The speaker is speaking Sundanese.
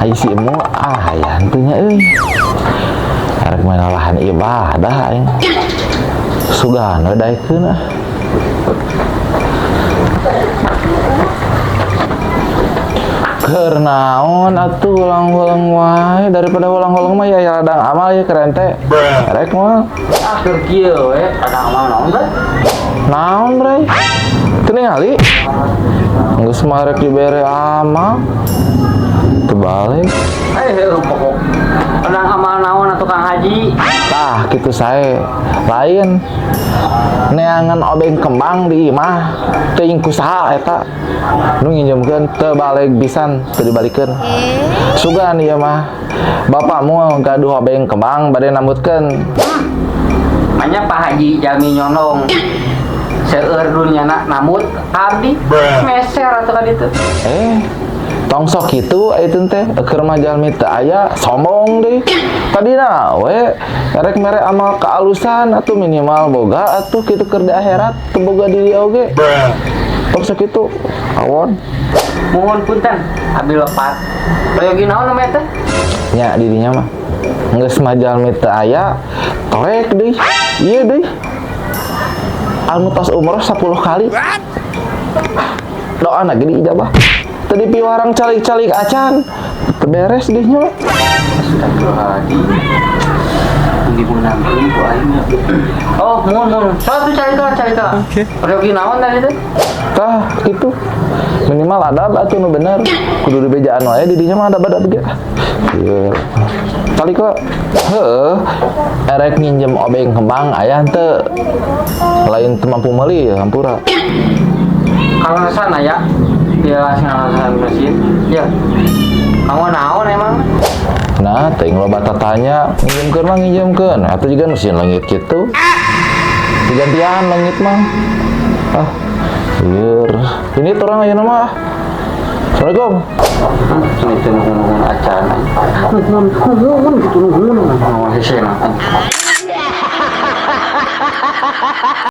Ai si Emu aya teu nya euy? Arek main lahan ibadah aing. Sugan we daekeun ah. Keur naon atuh ulang-ulang wae, daripada ulang-ulang mah ya ladang amal ya keren teh. Rek moal? Ah, keur kieu we, ladang amal naon, Bray? Naon, Bray? Teu ningali? Geus mah rek dibere amal. Teu balik. Eh, heuh pokok. Ladang amal naon atuh, Kang Haji? Tah, kitu sae. Lain neangan obeng kembang di imah teuing ku saha eta. Nu nginjemkeun teu balik pisan, teu dibalikeun. Sugan ieu mah. Bapak moal gaduh obeng kembang bade nambutkeun. Manya Pak Haji jalmi nyondong. Seueur dunyana nambut abdi meser atuh ka ditu. Eh, tong sok kitu itu teh, keur mah jalmi teu aya sombong deui. Tadina we erek mere amal kealusan atuh, minimal boga atuh kitu keur di akhirat, teu boga di dieu oge. Tong sok kitu awon. Mohon punten, abdi lepat. Peryogi naon namanya teh? Nya dirinya mah geus mah jalmi teu aya torek deui. Ieu deui. Anu tos umroh 10 kali. Doa ge diijabah. Tadi piwarang calik-calik acan. Teu beres deui nya. Astagfirullahaladzim. Dimenangkeun ku aing nya. Oh, mohon mohon. Satu cari lah, cari lah. Oke. Peryogi naon tadi teh? Tah, gitu. Minimal adab atuh nu bener. Kudu dibejaan wae di dinya mah adab-adab ge. Ieu. Calik lah. Heueuh. Erek nginjem obeng kembang aya henteu? Lain teu mampu meuli ya hampura. Kalau sana ya, dia ngalasan masjid. Ya. Kamu naon emang? Nah, teuing loba tatanya, nginjemkeun mah nginjemkeun. Atuh juga mesin leungit kitu. Digantian leungit mah. Ah, lieur. Ini orang ayeuna mah. Assalamualaikum. Itu nuhun acan. Nuhun, nuhun gitu, nuhun. Nuhun hese.